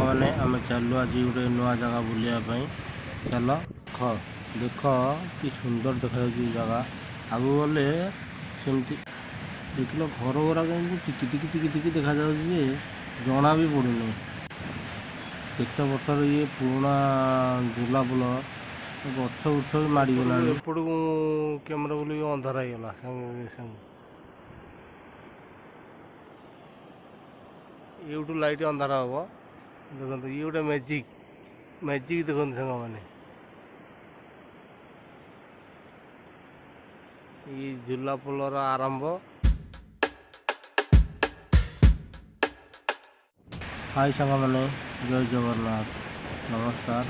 ସାଙ୍ଗମାନେ, ଆମେ ଚାଲୁ ଆଜି ଗୋଟେ ନୂଆ ଜାଗା ବୁଲିବା ପାଇଁ। ଚାଲ ଦେଖ କି ସୁନ୍ଦର ଦେଖାଯାଉଛି ଜାଗା। ଆଗକୁ ଗଲେ ସେମିତି ଦେଖିଲ ଘର ଗୁଡ଼ାକ ଏମିତି ଟିକି ଟିକି ଟିକି ଟିକି ଦେଖାଯାଉଛି ଯେ ଜଣା ବି ପଡ଼ୁନି କେତେ ବର୍ଷର ଇଏ ପୁରୁଣା ଝୁଲା ପୋଲ। ଗଛ ବୁଛ ବି ମାଡ଼ିଗଲାଣି। ଏପଟକୁ କ୍ୟାମେରା ବୁଲିକି ଅନ୍ଧାର ହେଇଗଲା ସାଙ୍ଗେ ସାଙ୍ଗେ। ଏଇଠୁ ଲାଇଟ୍ ଅନ୍ଧାର ହବ। ଦେଖନ୍ତୁ, ଇଏ ଗୋଟେ ମ୍ୟାଜିକ୍ ମ୍ୟାଜିକ୍। ଦେଖନ୍ତୁ ସାଙ୍ଗମାନେ, ଏଇ ଝୁଲା ପୋଲର ଆରମ୍ଭ। ହାଇ ସାଙ୍ଗମାନେ, ଜୟ ଜଗନ୍ନାଥ, ନମସ୍କାର।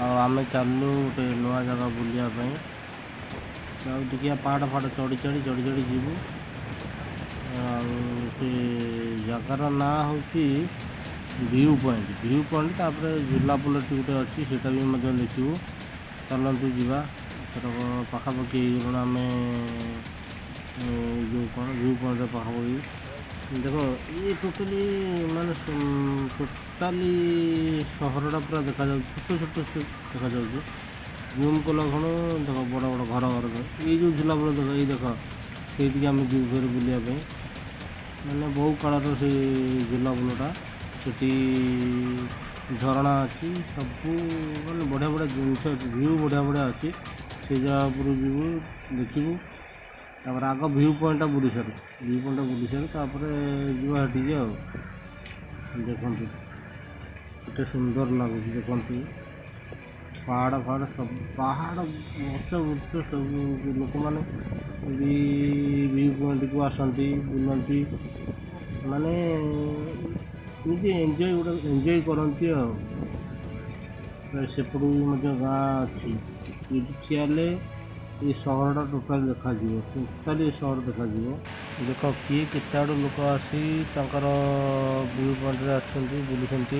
ଆଉ ଆମେ ଚାଲିଲୁ ଗୋଟେ ନୂଆ ଜାଗା ବୁଲିବା ପାଇଁ। ଆଉ ଦେଖିବା, ପାହାଡ଼ ଫାହାଡ଼ ଚଢ଼ି ଚଢ଼ି ଚଢ଼ି ଚଢ଼ି ଯିବୁ। ଆଉ ସେ ଜାଗାର ନାଁ ହେଉଛି ଭିଉ ପଏଣ୍ଟ। ଭିଉ ପଏଣ୍ଟ, ତାପରେ ଝୁଲା ପୋଲଟି ଗୋଟେ ଅଛି, ସେଇଟା ବି ମଧ୍ୟ ଦେଖିବୁ। ଚାଲନ୍ତୁ ଯିବା। ଏଥରକ ପାଖାପାଖି ହେଇଗଲୁଣି ଆମେ ଯେଉଁ କ'ଣ ଭିଉ ପଏଣ୍ଟ ପାଖାପାଖି। ଦେଖ, ଇଏ ଟୋଟାଲି ମାନେ ଟୋଟାଲି ସହରଟା ପୁରା ଦେଖାଯାଉଛି, ଛୋଟ ଛୋଟ ଦେଖାଯାଉଛି। ଜୁମ୍ କଲା ଖୁଣୁ ଦେଖ, ବଡ଼ ବଡ଼ ଘର ଘର। ଏଇ ଯେଉଁ ଝୁଲା ପୋଲ ଦେଖ, ଏଇ ଦେଖ, ସେଇଠିକି ଆମେ ଯିବୁ ଫେର ବୁଲିବା ପାଇଁ। ମାନେ ବହୁ କାଳର ସେ ଝୁଲା ପୋଲଟା। ସେଠି ଝରଣା ଅଛି, ସବୁ ମାନେ ବଢ଼ିଆ ବଢ଼ିଆ ଜିନିଷ ଅଛି, ଭିଉ ବଢ଼ିଆ ବଢ଼ିଆ ଅଛି। ସେ ଜାଗା ଉପରକୁ ଯିବୁ, ଦେଖିବୁ। ତାପରେ ଆଗ ଭିଉ ପଏଣ୍ଟଟା ବୁଲି ସାରୁ, ଭିଉ ପଏଣ୍ଟଟା ବୁଲି ସାରୁ, ତାପରେ ଯିବା ସେଠିକି। ଆଉ ଦେଖନ୍ତୁ କେତେ ସୁନ୍ଦର ଲାଗୁଛି। ଦେଖନ୍ତୁ ପାହାଡ଼ ଫାହାଡ଼ ସବୁ, ପାହାଡ଼, ଗଛ ବୃକ୍ଷ ସବୁ। ଲୋକମାନେ ବି ଭିଉ ପଏଣ୍ଟକୁ ଆସନ୍ତି, ବୁଲନ୍ତି, ମାନେ ଏମିତି ଏନ୍ଜୟ ଗୋଟେ ଏନ୍ଜୟ କରନ୍ତି। ଆଉ ସେପଟକୁ ବି ମଧ୍ୟ ଗାଁ ଅଛି। ଏଇଠି ଠିଆ ହେଲେ ଏଇ ସହରଟା ଟୋଟାଲି ଦେଖାଯିବ, ଟୋଟାଲି ଏ ସହର ଦେଖାଯିବ। ଦେଖ, କିଏ କେତେ ଆଡ଼ୁ ଲୋକ ଆସି ତାଙ୍କର ଭିଉ ପଏଣ୍ଟରେ ଆସୁଛନ୍ତି, ବୁଲୁଛନ୍ତି।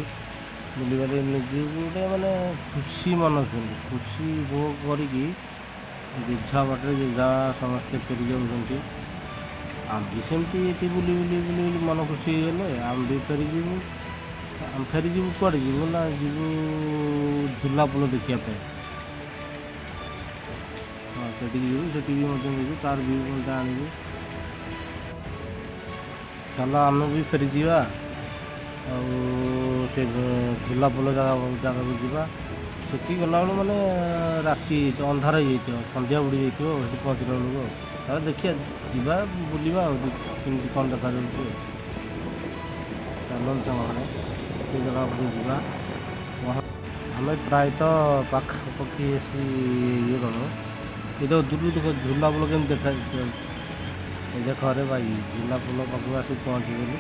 ବୁଲିବାଲି ନିଜକୁ ଗୋଟେ ମାନେ ଖୁସି ମନାଉଛନ୍ତି। ଖୁସି ଉପଭୋଗ କରିକି ଯେଝା ବାଟରେ ଯେଝା ସମସ୍ତେ ଫେରି ଯାଉଛନ୍ତି। ଆମେ ବି ସେମିତି ଏଠି ବୁଲି ବୁଲି ବୁଲି ବୁଲି ମନ ଖୁସି ହେଇଗଲେ ଆମେ ବି ଫେରିଯିବୁ। ଆମେ ଫେରିଯିବୁ, କୁଆଡ଼େ ଯିବୁ ନା ଯିବୁ ଝୁଲା ପୋଲ ଦେଖିବା ପାଇଁ। ହଁ, ସେଠିକି ଯିବୁ, ସେଠିକି ମଧ୍ୟ ଯିବୁ, ତାର ଭିଉ ପଏଣ୍ଟଟା ଆଣିବୁ। ଚାଲ, ଆମେ ବି ଫେରିଯିବା ଆଉ ସେ ଝୁଲା ପୋଲ ଜାଗାକୁ ଯିବା। ସେଠି ଗଲାବେଳକୁ ମାନେ ରାତି ହେଇଯାଇଥିବ, ଅନ୍ଧାର ହେଇଯାଇଥିବ, ସନ୍ଧ୍ୟା ବୁଡ଼ି ଯାଇଥିବ ସେଠି ପହଞ୍ଚିଲା ବେଳକୁ। ଆଉ ତାହେଲେ ଦେଖିବା, ଯିବା ବୁଲିବା ଆଉ କେମିତି କ'ଣ ଦେଖାଯାଉଛି। ଆଉ ଚାଲନ୍ତୁ ସାଙ୍ଗମାନେ, ସେ ଜାଗା ଉପରକୁ ଯିବା। ଆମେ ପ୍ରାୟତଃ ପାଖାପାଖି ଆସି ଇଏ କର। ଏ ଦେଖ, ଦୂରରୁ ଦେଖ ଝୁଲା ପୋଲ କେମିତି ଦେଖାଯାଉଛି। ଏ ଦେଖ ରେ ଭାଇ, ଝୁଲା ପୋଲ ପାଖକୁ ଆସି ପହଞ୍ଚିଗଲୁ।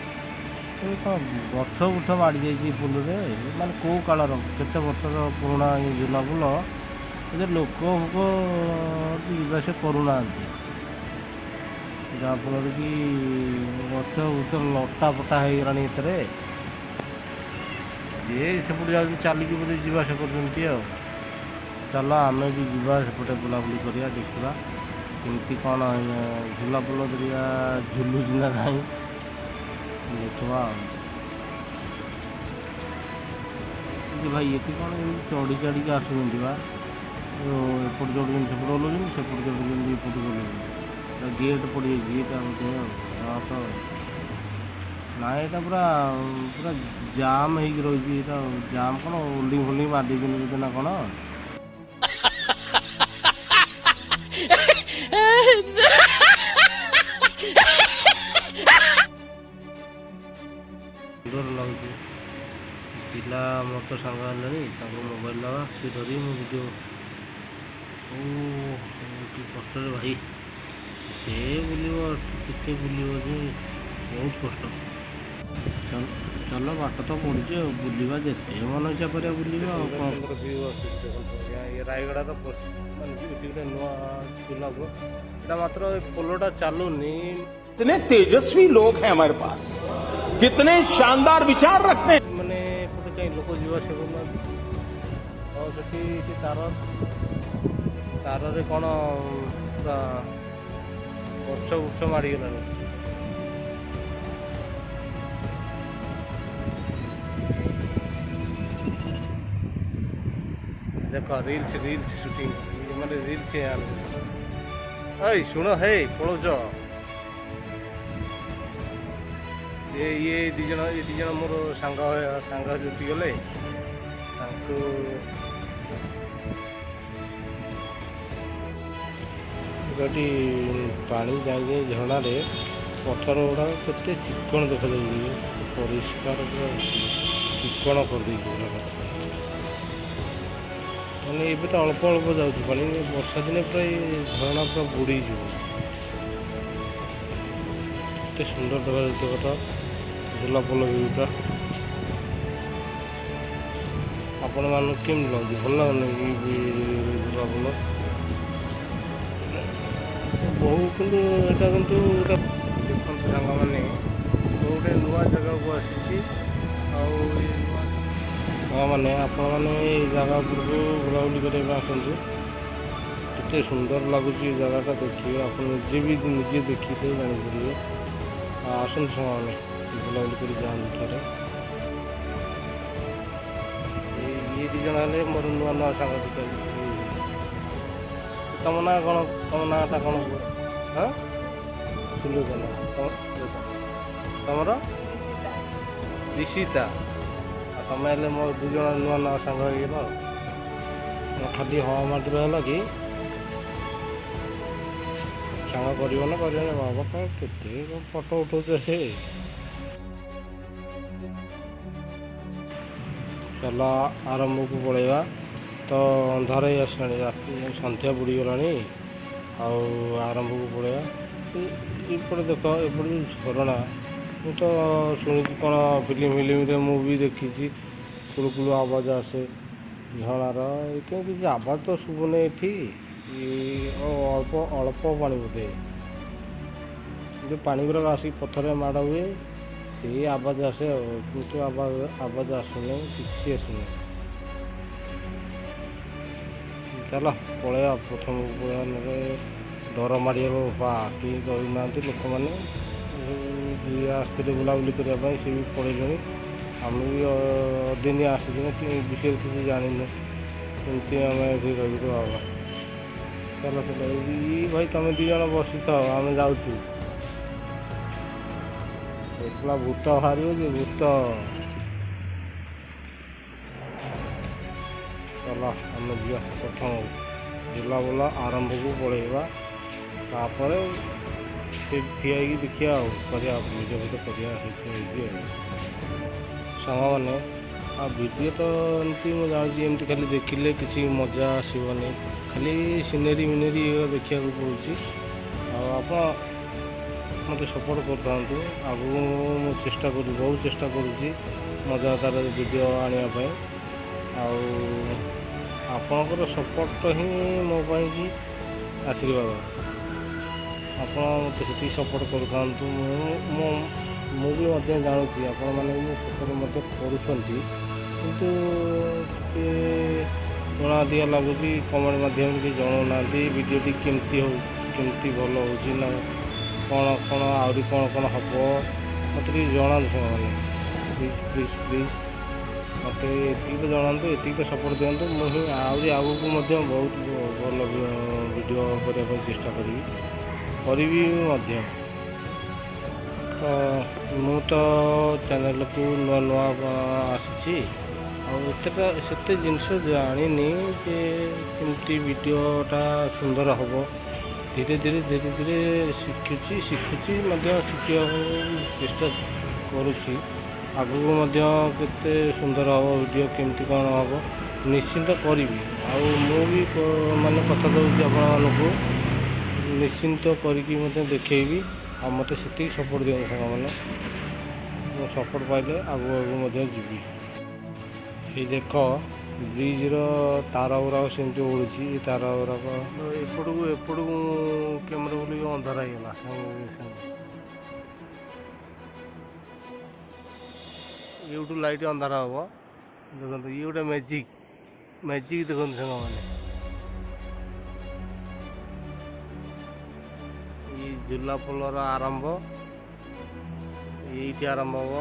ଏ କ'ଣ ଗଛ ବୁଛ ମାଡ଼ି ଯାଇଛି ପୋଲରେ। ମାନେ କେଉଁ କାଳର, କେତେ ବର୍ଷର ପୁରୁଣା ଏ ଝୁଲା ପୋଲ। ଏ ଲୋକ ଫୋକ ଯିବା ଆସିବା କରୁନାହାନ୍ତି, ଯାହାଫଳରେ କି ଗଛ ବୁଛ ଲଟା ପଟା ହେଇଗଲାଣି ଏଥିରେ। ଯିଏ ସେପଟେ ଯାଉଛନ୍ତି, ଚାଲିକି ବୋଧେ ଯିବା ଆସିବା କରୁଛନ୍ତି। ଆଉ ଚାଲ, ଆମେ ବି ଯିବା ସେପଟେ, ବୁଲାବୁଲି କରିବା, ଦେଖିବା କେମିତି କ'ଣ ଝୁଲା ପୋଲ ଦେଖିବା ଝୁଲୁଛି ନା ନାହିଁ, ଦେଖିବା। ଆଉ ଯେ ଭାଇ, ଏଠି କ'ଣ ଏମିତି ଚଢ଼ି ଚଢ଼ିକି ଆସୁଛନ୍ତି ବା? ଏପଟେ ଚଢ଼ୁଛନ୍ତି, ସେପଟେ ଓହ୍ଲାଉଛନ୍ତି, ସେପଟେ ଚଢ଼ୁଛନ୍ତି, ଏପଟକୁ ଓହ୍ଲାଉଛନ୍ତି। ଗେଟ୍ ପଡ଼ିଯାଇଛି ଏଇଟା ବୋଧେ। ଆଉ ତ ନାଇଁ, ଏଇଟା ପୁରା ପୁରା ଜାମ୍ ହେଇକି ରହିଛି। ଏଇଟା ଜାମ୍ କ'ଣ ହୋଲ୍ଡିଂ ଫୋଲ୍ଡିଂ ମାରି ଦେଇଛନ୍ତି ବୋଧେ ନା କ'ଣ? ସୁନ୍ଦର ଲାଗୁଛି। ପିଲା ମୋର ତ ସାଙ୍ଗ ହେଲେଣି, ତାଙ୍କୁ ମୋବାଇଲ ଦେବା, ସେ ଧରି ମୁଁ ଭିଡ଼ିଓ। ଓ କି କଷ୍ଟରେ ଭାଇ କେତେ ବୁଲିବ, କେତେ ବୁଲିବ ଯେ, ବହୁତ କଷ୍ଟ। ଚାଲ, ବାଟ ତ ପଡ଼ୁଛି, ଆଉ ବୁଲିବା, ଯେତେ ମନ ଇଚ୍ଛା କରିବା ବୁଲିବା। ଆଉ କ'ଣ ସୁନ୍ଦର ଭିଉ ଆସୁଛି ଦେଖନ୍ତୁ ଆଜ୍ଞା। ଇଏ ରାୟଗଡ଼ାର ମାନେ ଏଠି ଗୋଟେ ନୂଆ ଝୁଲା ପୋଲ ଏଇଟା। ମାତ୍ର ଏ ପୋଲଟା ଚାଲୁନି। कितने तेजस्वी लोग हैं हमारे पास, कितने शानदार विचार रखते हैं। ମାନେ ଏପଟେ କାହିଁ ଲୋକ ଯିବା ଆସିବା କରୁନାହାନ୍ତି। ଆଉ ସେଠି ସେ ତାର ତାରରେ କ'ଣ ପୁରା ଗଛ ବୁଛ ମାଡ଼ିଗଲାଣି। ଦେଖ ରିଲ୍ସ ରିଲ୍ସ ସୁଟିଂ, ମାନେ ରିଲ୍ସ। ଏଇ ଶୁଣ, ହେ ପଳଉଛ? ଏ ଇଏ 2 ଜଣ, ଏ 2 ଜଣ ମୋର ସାଙ୍ଗ, ସାଙ୍ଗ ଜୁଟିଗଲେ ତାଙ୍କୁ। ଏଠି ପାଣି ଯାଇ ଯାଇ ଝରଣାରେ ପଥର ଗୁଡ଼ାକ କେତେ ଚିକ୍କଣ ଦେଖାଯାଉଛି, ପରିଷ୍କାର ପୁରା ଚିକ୍କଣ କରିଦେଇଛି ପୁରା। ମାନେ ଏବେ ତ ଅଳ୍ପ ଅଳ୍ପ ଯାଉଛି ପାଣି, ବର୍ଷା ଦିନେ ପୁରା ଏ ଝରଣା ପୁରା ବୁଡ଼ିଯିବ। କେତେ ସୁନ୍ଦର ଦେଖାଯାଉଛି କଥା ଝୁଲା ପୋଲ ଭିଉଟା। ଆପଣମାନଙ୍କୁ କେମିତି ଲାଗୁଛି? ଭଲ ଲାଗୁନି କି ଝୁଲା ପୋଲ ବହୁ? କିନ୍ତୁ ଏଇଟା କିନ୍ତୁ ଏଇଟା ଦେଖନ୍ତୁ ସାଙ୍ଗମାନେ, ମୁଁ ଗୋଟେ ନୂଆ ଜାଗାକୁ ଆସିଛି। ଆଉ ଏ ନୂଆ ସାଙ୍ଗମାନେ, ଆପଣମାନେ ଏଇ ଜାଗା ଉପରକୁ ବୁଲାବୁଲି କରିବା ପାଇଁ ଆସନ୍ତୁ। କେତେ ସୁନ୍ଦର ଲାଗୁଛି ଏ ଜାଗାଟା, ଦେଖିବେ ଆପଣ ନିଜେ ବି, ନିଜେ ଦେଖିଲେ ଜାଣିପାରିବେ। ଆଉ ଆସନ୍ତୁ ସାଙ୍ଗମାନେ, ବୁଲାବୁଲି କରି ଯାଆନ୍ତୁ ଥରେ। ଇଏ 2 ଜଣ ହେଲେ ମୋର ନୂଆ ନୂଆ ସାଙ୍ଗ ଦୁଇଟା। ତମ ନାଁ କ'ଣ? ତମ ନାଁଟା କ'ଣ କୁହ? ହଁ, ସୁଲୋଚନା। ତମର? ରିଷିତା। ଆଉ ତମେ ହେଲେ ମୋର 2 ଜଣ ନୂଆ ନୂଆ ସାଙ୍ଗ ହେଇଗଲ। ଆଉ ଖାଲି ହଁ ମାରିଦେଲେ ହେଲା କି? ସାଙ୍ଗ କରିବ ନା କରିବନି? ବାବା, କେତେ ଫଟୋ ଉଠଉଛ ସେ। ଚାଲ ଆରମ୍ଭକୁ ପଳେଇବା। ତ ଅନ୍ଧାର ହେଇ ଆସିଲାଣି, ରାତି ସନ୍ଧ୍ୟା ବୁଡ଼ିଗଲାଣି, ଆଉ ଆରମ୍ଭକୁ ପଳେଇବା। ଏପଟେ ଦେଖ, ଏପଟେ ଯେଉଁ ଝରଣା, ମୁଁ ତ ଶୁଣିଛି କ'ଣ ଫିଲ୍ମ ଫିଲ୍ମରେ ମୁଁ ବି ଦେଖିଛି, କୁଳୁ କୁଳୁ ଆବାଜ ଆସେ ଝରଣାର। କାହିଁ କିଛି ଆବାଜ ତ ଶୁଭୁନି ଏଠି। ଅଳ୍ପ ଅଳ୍ପ ପାଣି ବୋଧେ, ଯେଉଁ ପାଣି ଗୁଡ଼ାକ ଆସିକି ପଥରରେ ମାଡ଼ ହୁଏ, ସେଇ ଆବାଜ ଆସେ। ଆଉ କିନ୍ତୁ ଆବାଜ ଆସୁନି, କିଛି ଆସୁନି। ଚାଲ ପଳେଇବା, ପ୍ରଥମକୁ ପଳେଇବା, ନହେଲେ ଡର ମାଡ଼ିବ। ବା କେହି ରହିନାହାନ୍ତି ଲୋକମାନେ, ଯିଏ ଆସିଥିଲେ ବୁଲାବୁଲି କରିବା ପାଇଁ ସେ ବି ପଳେଇଲେଣି। ଆମେ ବି ଅଦିନିଆ ଆସିଛୁ ନା, ବିଷୟରେ କିଛି ଜାଣିନୁ, କେମିତି ଆମେ ଏଠି ରହିବୁ ବାବା? ଚାଲ ଚାଲ। ଏଇ ଭାଇ, ତମେ 2 ଜଣ ବସିଥାଅ, ଆମେ ଯାଉଛୁ। ଏକଲା ଭୂତ ବାହାରିବ ଯେ ଭୂତ। ଚାଲ ଆମେ ଯିବା ପ୍ରଥମ ଝୁଲା ବୁଲା ଆରମ୍ଭକୁ ପଳେଇବା, ତାପରେ ସେଠି ଠିଆ ହେଇକି ଦେଖିବା ଆଉ କରିବା ଭିଡ଼ିଓ ଫିଡ଼ିଓ କରିବା ସେଇଠି ହେଇକି। ଆଉ ସାଙ୍ଗମାନେ, ଆଉ ଭିଡ଼ିଓ ତ ଏମିତି ମୁଁ ଜାଣୁଛି, ଏମିତି ଖାଲି ଦେଖିଲେ କିଛି ମଜା ଆସିବନି, ଖାଲି ସିନେରୀ ମିନେରୀ ଏଗୁଡ଼ା ଦେଖିବାକୁ ପଡ଼ୁଛି। ଆଉ ଆପଣ ମୋତେ ସପୋର୍ଟ କରିଥାନ୍ତୁ, ଆଗକୁ ମୁଁ ଚେଷ୍ଟା କରୁଛି, ବହୁତ ଚେଷ୍ଟା କରୁଛି ମଜାଦାର ଭିଡ଼ିଓ ଆଣିବା ପାଇଁ। ଆଉ ଆପଣଙ୍କର ସପୋର୍ଟ ହିଁ ମୋ ପାଇଁକି ଆଶୀର୍ବାଦ। ଆପଣ ମୋତେ ସେତିକି ସପୋର୍ଟ କରୁଥାନ୍ତୁ। ମୁଁ ବି ମଧ୍ୟ ଜାଣୁଛି ଆପଣମାନେ ବି ସପୋର୍ଟ ମଧ୍ୟ କରୁଛନ୍ତି, କିନ୍ତୁ ଟିକେ ଜଣା ଅଧିକା ଲାଗୁଛି, କମେଣ୍ଟ ମାଧ୍ୟମରେ କେହି ଜଣାଉନାହାନ୍ତି ଭିଡ଼ିଓଟି କେମିତି ହଉ, କେମିତି ଭଲ ହେଉଛି ନା କ'ଣ କ'ଣ ଆହୁରି କ'ଣ କ'ଣ ହେବ, ମୋତେ ଟିକେ ଜଣାନ୍ତୁ ସାଙ୍ଗମାନେ। ପ୍ଲିଜ୍ ପ୍ଲିଜ୍ ପ୍ଲିଜ୍, ମୋତେ ଏତିକି ତ ଜଣାନ୍ତୁ, ଏତିକି ତ ସପୋର୍ଟ ଦିଅନ୍ତୁ, ମୁଁ ହିଁ ଆହୁରି ଆଗକୁ ମଧ୍ୟ ବହୁତ ଭଲ ଭିଡ଼ିଓ କରିବା ପାଇଁ ଚେଷ୍ଟା କରିବି, କରିବି ମଧ୍ୟ। ତ ମୁଁ ତ ଚ୍ୟାନେଲକୁ ନୂଆ ନୂଆ ଆସିଛି, ଆଉ ଏତେଟା ସେତେ ଜିନିଷ ଜାଣିନି ଯେ କେମିତି ଭିଡ଼ିଓଟା ସୁନ୍ଦର ହେବ। ଧୀରେ ଧୀରେ ଧୀରେ ଧୀରେ ଶିଖୁଛି, ଶିଖୁଛି ମଧ୍ୟ, ଶିଖିବାକୁ ଚେଷ୍ଟା କରୁଛି। ଆଗକୁ ମଧ୍ୟ କେତେ ସୁନ୍ଦର ହେବ ଭିଡ଼ିଓ, କେମିତି କ'ଣ ହେବ, ନିଶ୍ଚିନ୍ତ କରିବି। ଆଉ ମୁଁ ବି ମାନେ କଥା ଦେଉଛି ଆପଣମାନଙ୍କୁ, ନିଶ୍ଚିନ୍ତ କରିକି ମଧ୍ୟ ଦେଖେଇବି। ଆଉ ମୋତେ ସେତିକି ସପୋର୍ଟ ଦିଅନ୍ତୁ ସାଙ୍ଗମାନେ, ମୁଁ ସପୋର୍ଟ ପାଇଲେ ଆଗକୁ ଆଗକୁ ମଧ୍ୟ ଯିବି। ଏଇ ଦେଖ, ବ୍ରିଜ୍ର ତାର ଗୁଡ଼ାକ ସେମିତି ଓହଳୁଛି। ଏ ତାର ଗୁଡ଼ାକ ଏପଟକୁ ଏପଟକୁ କ୍ୟାମେରା ବୁଲିକି ଅନ୍ଧାର ହେଇଗଲା ସାଙ୍ଗେ ସାଙ୍ଗେ। ଏଇଠୁ ଲାଇଟ୍ ଅନ୍ଧାର ହେବ। ଦେଖନ୍ତୁ, ଇଏ ଗୋଟେ ମ୍ୟାଜିକ୍, ମ୍ୟାଜିକ୍ ଦେଖନ୍ତୁ ସାଙ୍ଗମାନେ। ଏଇ ଝୁଲା ପୋଲର ଆରମ୍ଭ ଏଇଠି ଆରମ୍ଭ ହେବ।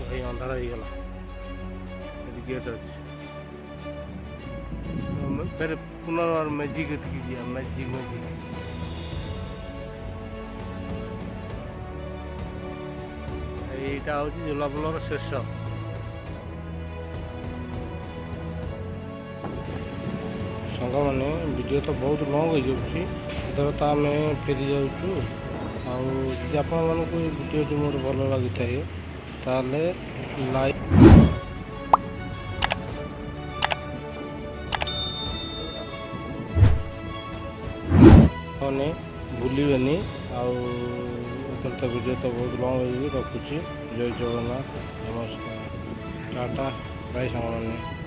ଭାଇ, ଅନ୍ଧାର ହେଇଗଲା। ଏଠି ଗେଟ୍ ଅଛି। ଫେର ପୁନର୍ବାର ମ୍ୟାଜିକ୍ ଏତିକି ଯିବା, ମ୍ୟାଜିକ୍ ମ୍ୟାଜିକ୍। ଏଇଟା ହେଉଛି ଝୁଲା ପୋଲର ଶେଷ। ସାଙ୍ଗମାନେ, ଭିଡ଼ିଓ ତ ବହୁତ ଲଙ୍ଗ୍ ହେଇଯାଉଛି, ଏଥର ତ ଆମେ ଫେରି ଯାଉଛୁ। ଆଉ ଯଦି ଆପଣମାନଙ୍କୁ ଏ ଭିଡ଼ିଓଟି ମୋର ଭଲ ଲାଗିଥାଏ, ତାହେଲେ ଲାଇକ୍ ମାନେ ଭୁଲିବେନି। ଆଉ ଏଥର ତ ଭିଡ଼ିଓ ତ ବହୁତ ଲଙ୍ଗ୍ ହେଇଯିବ, ରଖୁଛି। ଜୟ ଜଗନ୍ନାଥ, ନମସ୍କାର, ଟାଟା, ବାଇ ସାଙ୍ଗମାନେ।